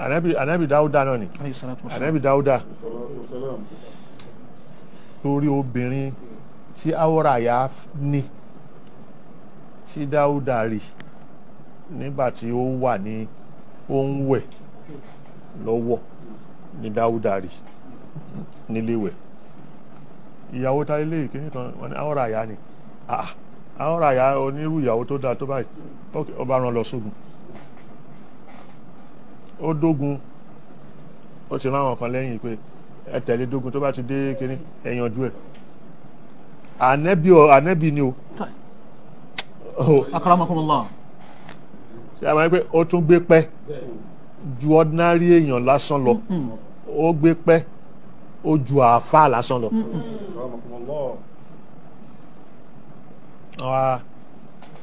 Ànábì Dáúdà náà ni. Ànábì Dáúdà torí obìnrin tí Áwòràyá ní tí Dáúdà rí nígbà tí ó wà ní ó ń wẹ̀ lọ́wọ́ ní Dáúdà rí níléwẹ̀. Ìyàwó ta ilé ìkíní kan wọn ní Áwòràyá ni. Áwòràyá onírú ìyàwó tó dáa tó báyìí, ó bá rán lọ sógun. Ó dógun, ó ti rán àwọn kan lẹ́yìn pé ẹ tẹ̀lé dógun, tó bá ti dé kíní ẹ yanjú ẹ̀. Ànẹ́bí ni o. Akramakumullah. Ṣé a máa ń pẹ́ ó tún gbé pẹ́ ju ordinary èèyàn lásán lọ, ó gbé pẹ́ ó ju àáfàá lásán lọ.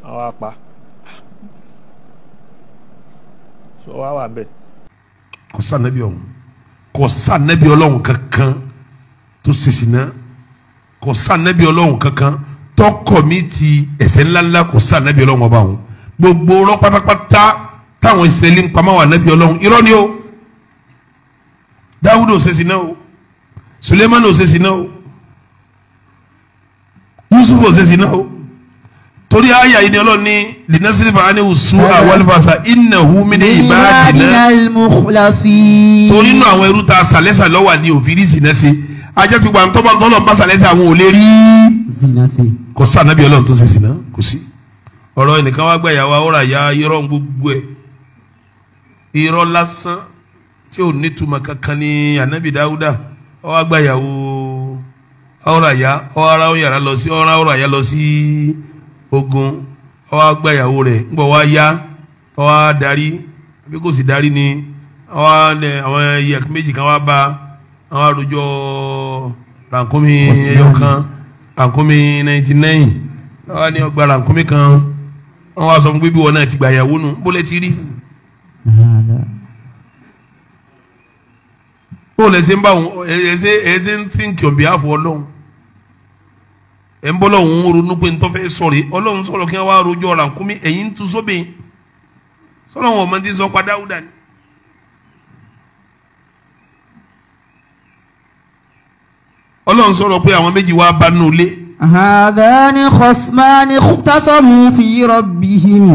Àwọn apá so wá wà bẹ́ẹ̀. Kò sànẹ́bí ọ̀hún, kò sànẹ́bí ọlọ́run kankan tó ṣèṣì náà, kò sànẹ́bí ọlọ́run kankan tọkọ mi ti ẹ̀ṣẹ̀ ńláńlá, kò sànẹ́bí ọlọ́run ọba ọ̀hún. Gbogbo ọ̀rọ̀ pátápátá táwọn Ísírẹ́lì ń pamọ́ wà nẹ́bí ọlọ́run, irọ́ ni o. Dáwúdù ò ṣèṣì náà o, Sulemani ò ṣèṣì náà o, Yusuf ò ṣèṣì náà o. Torí àyà yìí ni ọlọ́run ní linasirifa ani usu awalifasa innahu min ibadina al-mukhlasin. Torí inú àwọn ẹrú ta sàlẹ́sà lọ́wọ́ ní òfin zina ṣe, ajá fi gbàǹtọ́ bá tọ́lọ̀ bá sàlẹ́sà àwọn ò lè rí zina ṣe. Kò sí ànábì ọlọ́run tó ṣe zina, kò sí. Ọ̀rọ̀ ẹnìkan wá gbà yàwó Áwòràyá, irọ́ gbogbo ẹ̀, irọ́ lásán tí ò ní túmọ̀ kankan ní ànábì Dáúdà. Ó wá gbà yàwó Áwòràyá, ọ̀rá Áwòràyá lọ sí ogun, ó wá gbà yàwó rẹ̀, ńgbọ̀ wá yá, ó wá darí, bí kò sì darí ni àwọn ẹyẹ méjì kan wá bá àwọn àròjọ rànkúnmí ẹyọ kan, rànkúnmí 99, wọ́n ní ọgbà rànkúnmí kan. Wọ́n wá sọ fún bíbí wọn náà ti gbà yàwó nù, bó lẹ ti rí, bó lẹ ṣe ń bá wọn, ẹ ṣe ń think on behalf Ọlọ́run, ẹ ń bọ́ lọ́hùn ún ronú pé ntọ́ fẹ́ sọ̀rọ̀ Ọlọ́run sọ̀rọ̀ kí wọ́n wá rojọ́ rànkúnmí, ẹ̀yìn ń tu sóbìn sọ̀rọ̀ wọn ọmọdé sọ pa Dáúdà ni. Ọlọ́run sọ̀rọ̀ pé àwọn méjì wá bá nù lé. Hadhani khasmani ikhtasamu fi rabbihim.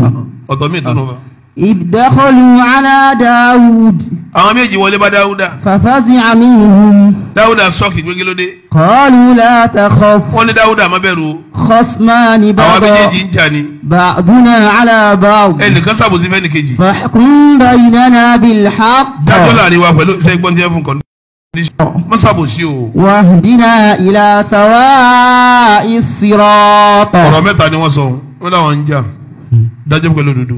Ọ̀tọ̀ mi tún nù bá. Idh dakhalu ala Dawud. Àwọn méjì wọlé bá Dáúdà. Fafazi'a minhum. Dáúdà sọ́ọ̀kì gbégélódé. Qalu la takhaf. Wọ́n ní Dáúdà má bẹ̀rù. Khasmani Àwọn bagha méjèèjì ń jà ni. ba'duna ala ba'd. Ẹnìkan ṣàbòsí fẹ́nìkejì. Fahkum baynana bil haqq. Dájọ́ láàrin wa pẹ̀lú iṣẹ́ gbọ́n tí ẹ fún kọ́ndíṣọ̀n. Má ṣàbòsí o. Wahdina ila sawa'is sirat. Ọ̀rọ̀ mẹ́ta ni wọ́n sọ, wọ́n láwọn ń jà. Dájọ́ pẹ̀lú òdodo.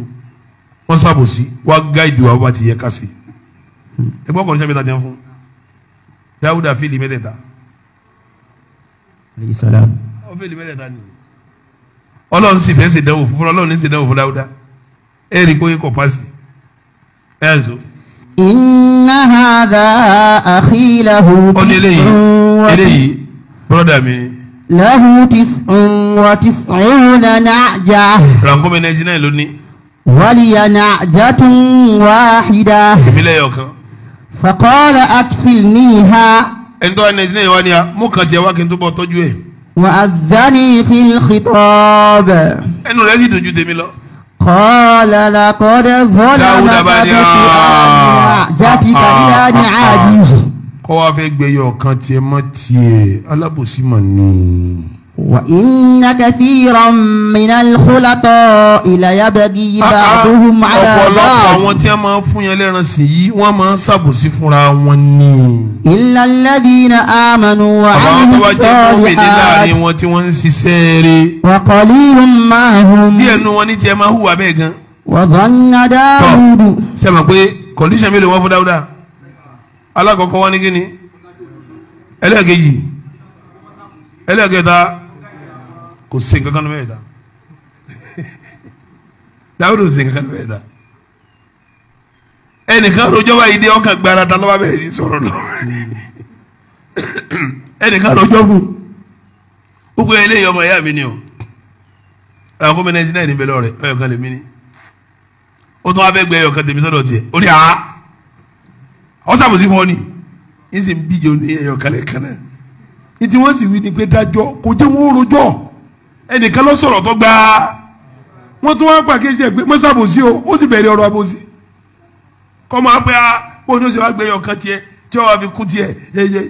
Wọ́n ṣàbòsí, wá gáìdì wa bá ti yẹ ká sí. Ẹgbọ́n kọ̀ọ̀ṣẹ́ mẹ́ta jẹun fún. Dáúdà fíìlì mẹ́tẹ̀ẹ̀ta. Ó fíìlì mẹ́tẹ̀ẹ̀ta ni. Ọlọ́run sì fẹ́ ṣèdánwò fún Ọlọ́run ní ṣèdánwò fún Dáúdà. Ẹ rí i pé kò pàṣẹ. Ẹ ẹ̀ sọ. Inna hadha akhi lahu Ó ní eléyìí eléyìí bọ́dà mi. lahu 99 na'ja. Rànkúnmí 99 ló ní. Waliya na'jatun wahida. Ìbílẹ̀ yọ̀ kan. Faqala akfilniha. Ẹni tó wá 99 wá ní a mú kan tiẹ̀ wá kí n tó bọ̀ tọ́jú ẹ̀. Wa azzani fil khitab. Ẹnu rẹ̀ sì dùn ju tèmi lọ. Qala laqad zalamaka bi'najatika ila ni'ajihi. Kọ́ wá fẹ́ gbé yọ̀ kan tiẹ̀ mọ́ tiẹ̀ alábòsí mà ní. Wa inna kathiran minal khulata'i la yabghi ba'duhum ala Ọ̀pọ̀lọpọ̀ ba'd. àwọn tí a máa ń fún yẹn lẹ́ran sí yìí wọ́n máa ń ṣàbòsí fúnra wọn ni. Illa alladhina amanu wa Àwọn tó 'amilu bá jẹ́ mọ́mìnì láàrin s-salihati wọn tí wọ́n ń ṣiṣẹ́ rere. wa qalilun ma hum. Díẹ̀ nu wọn ní tiẹ̀ máa hùwà bẹ́ẹ̀ gan. Wa dhanna Dawudu. Ṣé mọ̀ pé kọ̀ndíṣàn mélòó wọ́n fún Dáúdà? Alákọ̀ọ́kọ́ wọn ní kíni? Ẹlẹ́ẹ̀kejì, ẹlẹ́ẹ̀kẹta, kò sí nǹkan kan mẹ́ẹ̀ẹ́dá. Dáúdà ò sí nǹkan kan mẹ́ẹ̀ẹ́dá. Ẹnìkan rojọ́ báyìí dé ọkàn gbára ta lọ́ba bẹ̀rẹ̀ sí sọ̀rọ̀ lọ. Ẹnìkan rojọ́ fún gbogbo eléyìí ọmọ ìyá mi ni o. Àwọn gómìnà 99 níbẹ̀ lọ́rẹ̀ ọyọ̀ kan lèmi ni. Ó tún wá fẹ́ gbé ẹyọ kan tèmi sọ́dọ̀ tiẹ̀. Ó ní àá. Ọ sàbòsí fún ọ ni ń sì ń bíje ní ẹyọ kalẹ̀ kan náà. Ní tí wọ́n sì wí ni pé dájọ́ kò jẹ́ wọ́n rojọ́. Ẹnìkan ló sọ̀rọ̀ tó gbà á. Wọ́n tún wá pàkíyèsí ẹ̀ pé mọ́sàbòsí o, ó sì bẹ̀rẹ̀ ọ̀rọ̀ àbòsí. Kọ́ máa pẹ́ a bó ní ó sì wá gbé ẹyọ kan tiẹ̀ tí ó wá fi kún tiẹ̀ yẹyẹ.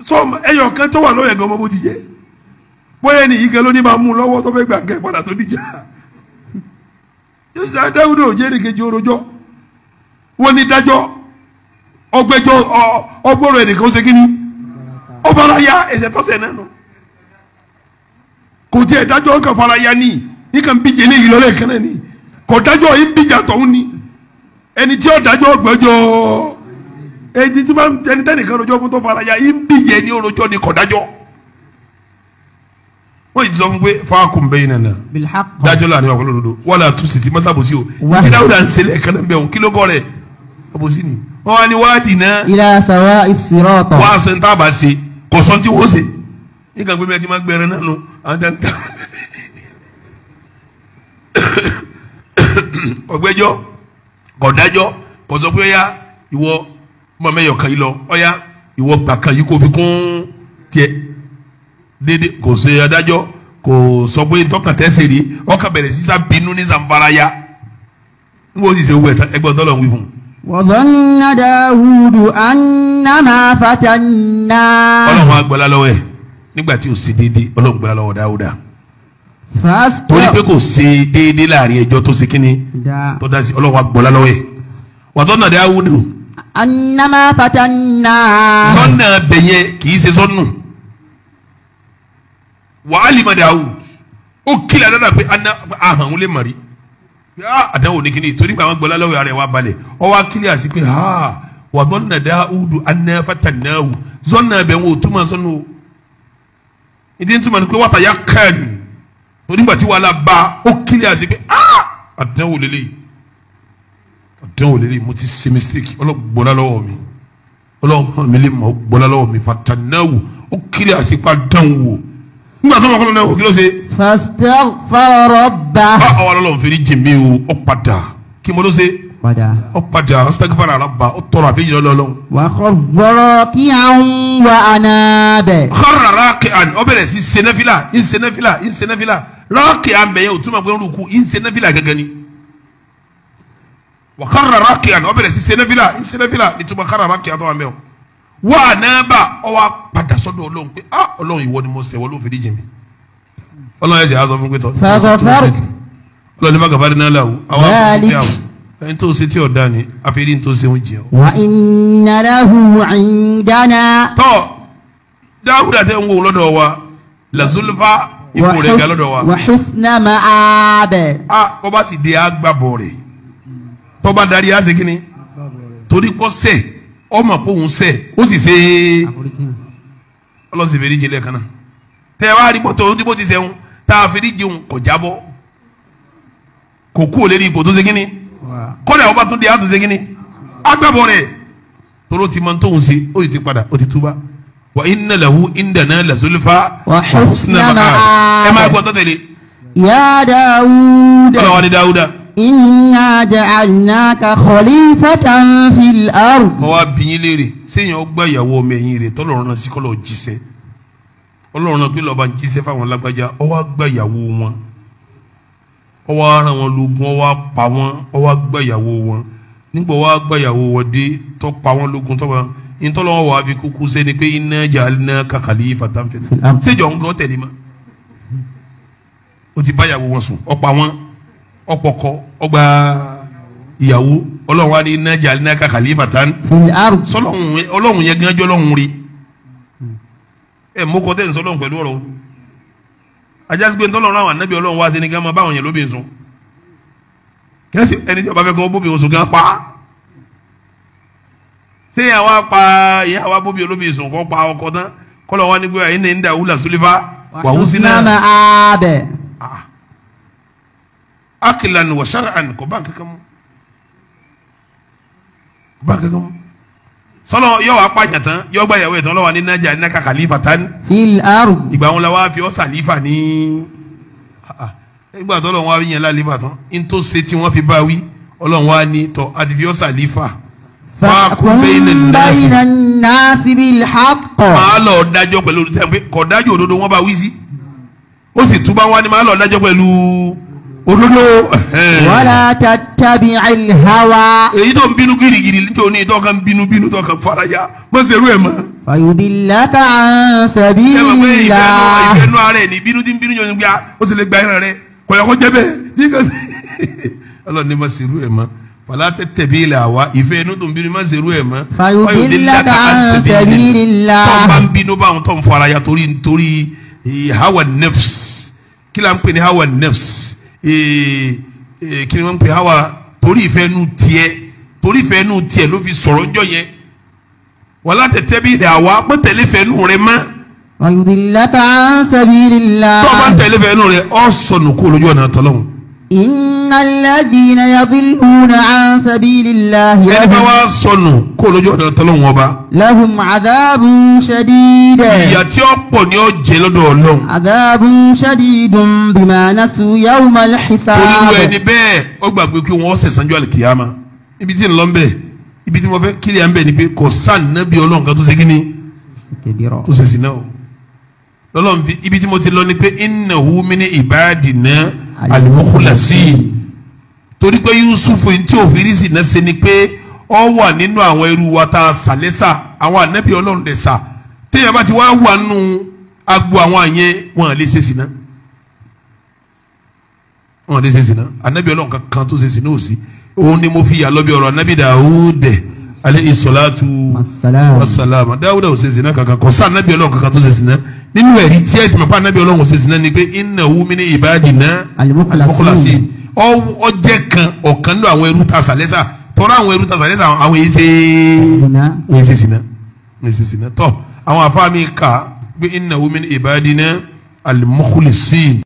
Sọ ẹyọ kan tó wà lọ́yẹ̀ gan ọmọ bó ti jẹ́. Bóyá ẹni yìí gan ló ní máa mú un lọ́wọ́ tó fẹ́ gbà kẹ́ padà tó níjà. Dáwúdò ò jẹ́ ẹnìkejì orojọ́. Wọ́n ní dájọ́ ọgbẹ́jọ́ ọgbọ́rọ̀ ẹnìkan ó ṣe kí ni? Ó fara ya ẹsẹ̀ tọ́sẹ̀ náà nù. Kò tiẹ̀ dájọ́ kan fara ya ní nǹkan bíje ní ìlọlẹ̀ kan náà ni. Kò dájọ́ yìí ń bíjà tọ̀hún ni. Ẹni tí ó dájọ́ gbẹ́jọ́ ẹni tí ẹni tẹ́nìkan rojọ́ fún tó fara ya yìí ń bíje ní orojọ́ ni kò dájọ́. Wọ́n yìí ti sọ fún pé fáakùn bẹ́yìn nànà dájọ́ láàrin àwọn olódodo wọ́n là tún sì ti mọ́sàbòsí o. Ìdí Dáúdà ń ṣẹlẹ̀ kan náà bẹ̀ wọ́n kí ló kọ́ rẹ̀ àbòsí ni. Wọ́n wá ní wáàdì náà. Ila sawa'i sirata. Wọ́n á sọ ní tábà ṣe kò sọ tí wọ́n ṣe. Nígbà pé mi àti máa gbẹrẹ náà nù àwọn tẹ́ ń ta. Ọ̀gbẹ́jọ́ kọ̀dájọ́ kò sọ pé ọ̀yá ìwọ mọ̀ mẹ́yọ̀ kan yìí lọ ọ̀yá ìwọ gbà kan yìí kò fi kún tiẹ̀ dédé kò ṣe adájọ́ kò sọ pé tọkàn tẹ́sẹ̀ rí ọkàn bẹ̀rẹ̀ sísá bínú ní sanfaraya n kò sì ṣe wẹ̀ ẹgbẹ́ ọ̀dọ́ lọ́n wí fún un. وظن داود أنما فتناه. Ọlọ́run á gbọ́lá lọ́wọ́ ẹ̀ nígbà tí ó ṣe déédéé Ọlọ́run gbọ́lá lọ́wọ́ Dáúdà torí pé kò ṣe déédéé láàrin ẹjọ́ tó ṣe kínní tó dá sí Ọlọ́run á gbọ́lá lọ́wọ́ ẹ̀ وظن داود أنما فتناه. Sọ́nà bẹ̀yẹ kì í ṣe sọ́nù wàhálì Dáúdù ó kílẹ̀ dáadáa pé ahàn ń lè mọ̀rí àdánwò ní kíní torí pé àwọn gbọ́lá lọ́wọ́ rẹ̀ wá balẹ̀ ọ wá kílẹ̀ àti pé wà dọ́nà Dáúdù anna fatannahu zọ́nà bẹ̀ wọ́n ò túmọ̀ sọ́nù o ìdí ń túmọ̀ ní pé wàtà yá kàn torí gbà tí wàhálà bá ó kílẹ̀ àti pé àdánwò lélẹ̀ àdánwò lélẹ̀ mo ti ṣe mistake ọlọ́gbọ́lá lọ́wọ́ mi ọlọ́run mi lè mọ̀ gbọ́lá lọ́wọ́ mi fatannahu ó kílẹ̀ àti pé àdánwò nígbà tó ma kọ́ lọ́nà kí ló ṣe. fastaghfara rabbah. Àwọn ọlọ́run fi ní jìnmí o ó padà kí mo ló ṣe. Padà. Ó padà astaghfara rabbah ó tọrọ àfẹ́yìn lọ́lọ́run. Wa kharra raki'an wa anaba. Kharra raki'an ó bẹ̀rẹ̀ sí ṣe náfìlà ń ṣe náfìlà ń ṣe náfìlà raki'an bẹ̀yẹ ò túmọ̀ pé ń rúkú ń ṣe náfìlà gẹ́gẹ́ ni. Wa kharra raki'an ó bẹ̀rẹ̀ sí ṣe náfìlà ń ṣe náfìlà ìtumọ̀ kharra raki'an tó wà mẹ́wọ̀. Wà náà ọ wá padà sọ́dọ̀ Ọlọ́run pé ah Ọlọ́run ìwọ ni mo ṣẹ̀ wọ́n ló fi díjì mi Ọlọ́run ẹ̀sẹ̀ á sọ fún pé tọ́ Ọlọ́run ní bàgàfàdé náà làwọ̀ àwọn àkókò àwọn ẹni tó ṣe tí ọ̀dà ni àfẹ́rí tó ṣe ń jẹ ọ́. Wa inna lahu indana. Tọ́ Dáúdà tẹ́ ń wò lọ́dọ̀ wa làzúlùfà ipò rẹ̀ ga lọ́dọ̀ wa. Wa husna ma'ab. A bọ́ bá sì dé àgbàbọ̀ rẹ̀ tọ́ bá darí á ṣe kí ni torí kọ́ sẹ́ẹ̀ ọmọ kó ń sẹ ó sì ṣe ọlọ́sìn fèrè jìnlẹ̀ kan náà tẹ wá rí bọ́tọ̀ ohun tí bó ti sẹ́wọ̀n tá a fèrè jẹun kò jábọ́ kò kú ò lérí ipò tó ṣe kínní kọ́lẹ̀ ọba tún di àtúnṣe ṣe kínní agbábọ̀ rẹ̀ tóró ti máa ń tóun ṣe ó sì ti padà ó ti túbá wa inna lahu indana lazulfa wa husna ma'ab. Ẹ máa gbọ́ tọ́tẹ̀lé. Ya Dawud. Ọlọ́wọ́ ni Dáúdà. Inna ja'alnaka khalifatan fil ard. Mo wá bi yín léèrè séèyàn ó gbá ìyàwó ọmọ ẹ̀yìn rẹ̀ tọ́lọ́run náà sí kọ́lọ́ jíṣẹ́ Ọlọ́run náà pé lọ́ba ń jíṣẹ́ fáwọn lágbájá ó wá gbá ìyàwó wọn ó wá rán wọn lógun ó wá pa wọn ó wá gbá ìyàwó wọn nígbà ó wá gbá ìyàwó wọn dé tó pa wọn lógun tó wọn ìtọ́lọ́wọ́ wàá fi kúkú sẹ́ni pé inna ja'alnaka khalifatan fil ard séjọ́ ń gan tẹ̀lé ma ó ti bá ìyàwó wọn sùn ó pa wọn ọpọkọ ọgbà ìyàwó Ọlọ́run wa ní inna ja'alnaka khalifatan fil ard. Sọlọ́run Ọlọ́run yẹn gánjọ́ Ọlọ́run rí ẹ mọ́kọ tẹ́ ń sọlọ́run pẹ̀lú ọ̀rọ̀ ajásí pé ntọ́lọ́run àwọn ànábì Ọlọ́run wá sí ni gán máa báwọn yẹn lóbi sùn kí ẹni tí ọba fẹ́ kọ́ bóbi oṣù gán pa ṣé ìyàwó pa ìyàwó bóbi olóbi sùn kọ́ pa ọkọ tán kọ́lọ́ wa ní pé àyìn ní ń dà wúlà súlífà wàhùn sí náà akilan wa shar'an kò bá kankan mu kò bá kankan mu sọlọ yọ wá pààyàn tán yọ gba ìyàwó ẹ̀ tán lọ́wọ́ ní nájà ní khalifatan fil ard. Ìgbà wọn la wá fi ọ́ sàlífà ní ìgbà tó lọ́wọ́ wá yẹn lálífà tán ní tó ṣe tí wọ́n fi bá wí Ọlọ́run wá ní tọ́ àti fi ọ́ sàlífà. Fahkum bayna an-nasi bil haqq. Máa lọ dájọ́ pẹ̀lú kò dájọ́ òdodo wọn bá wí sí. Ó sì túbá wá ní máa lọ dájọ́ pẹ̀lú òdodo. Wala tattabi'il hawa. Èyí tó ń bínú girigiri nítorí tó ń bínú bínú tó ń faraya mọ̀ sí irú ẹ̀ mọ́. Fayudillaka an sabilillah. Ìfẹ́ nú ara ẹ̀ ní bínú tí ń bínú yóò ní gbà ó sì lè gba ẹran rẹ̀ kọ̀yọ̀kọ̀ jẹ́ bẹ́ẹ̀. Ọlọ́run ní mọ̀ sí irú ẹ̀ mọ́. Wala tattabi'il hawa ìfẹ́ inú tó ń bínú má ṣe irú ẹ̀ mọ́. Fayudillaka an sabilillah. Tó ń bá ń bínú báwọn tó ń faraya torí nítorí hawa nafs. Kí la ń pè ní hawa nafs? Kí ni wọ́n ń pè hawa? Torí ìfẹ́ inú tiẹ̀, torí ìfẹ́ inú tiẹ̀ ló fi sọ̀rọ̀ ńjọ́ yẹn. Wala tattabi'il hawa mọ́ tẹ̀lé ìfẹ́ inú rẹ mọ́. Fayudillaka an sabilillah. Tó o bá ń tẹ̀lé ìfẹ́ inú rẹ, ó sọnù kó lójú ọ̀nà tọ́lọ́hun. Inna alladhina yadhilluna an sabilillahi. Ẹni bá wá sọnù kó lójú ọ̀nà tọ́lọ́hun ọba. Lahum adhabun shadid. Ìyà tí ó pọ̀ ni ó jẹ lọ́dọ̀ Ọlọ́run. Adhabun shadidun bima nasu yawmal hisab. Torí ẹni bẹ́ẹ̀ ó gbàgbé kí wọ́n ṣẹ̀san jọ́ àlùkìyámà. Ibi tí ń lọ bẹ́ẹ̀, ibi tí mo fẹ́ kílíà ń bẹ̀ ni pé kò sáà nábì Ọlọ́run kan tó ṣe kíni tó ṣe sí náà. Lọ́lọ́run fi ibi tí mo ti lọ ni pé innahu min ibadina al-mukhlasin. Torí pé Yusufu tí òfin rí sì náà ṣe ni pé ọ wà nínú àwọn ẹrú wa tá a sàlẹ́sà àwọn ànábì Ọlọ́run lè sà téèyàn bá ti wá wà nínú agbo àwọn àyẹn wọn lè ṣe sìná, wọn lè ṣe sìná. Ànábì Ọlọ́run kankan tó ṣe sìná ò sí. Òun ni mo fi yà lọ́bí ọ̀rọ̀ ànábì Dawud alayhi salatu wassalam. Dawud ò ṣe sìná kankan, kò sá ànábì Ọlọ́run kankan tó ṣe sìná. Nínú ẹ̀rí tí ẹ̀ ti mọ̀ pé ànábì Ọlọ́run ò ṣe sìná ni pé innahu min ibadina al-mukhlasin. Ọ jẹ́ kan ọ̀kan nínú àwọn ẹrú ta sàlẹ́sà. Tọ́ra àwọn ẹrú ta sàlẹ́sà àwọn èyí ṣe wọ́n ṣe sìná, wọ́n ṣe sìná. Tọ́ àwọn àfáà mi kà pé innahu min ibadina al-mukhlasin.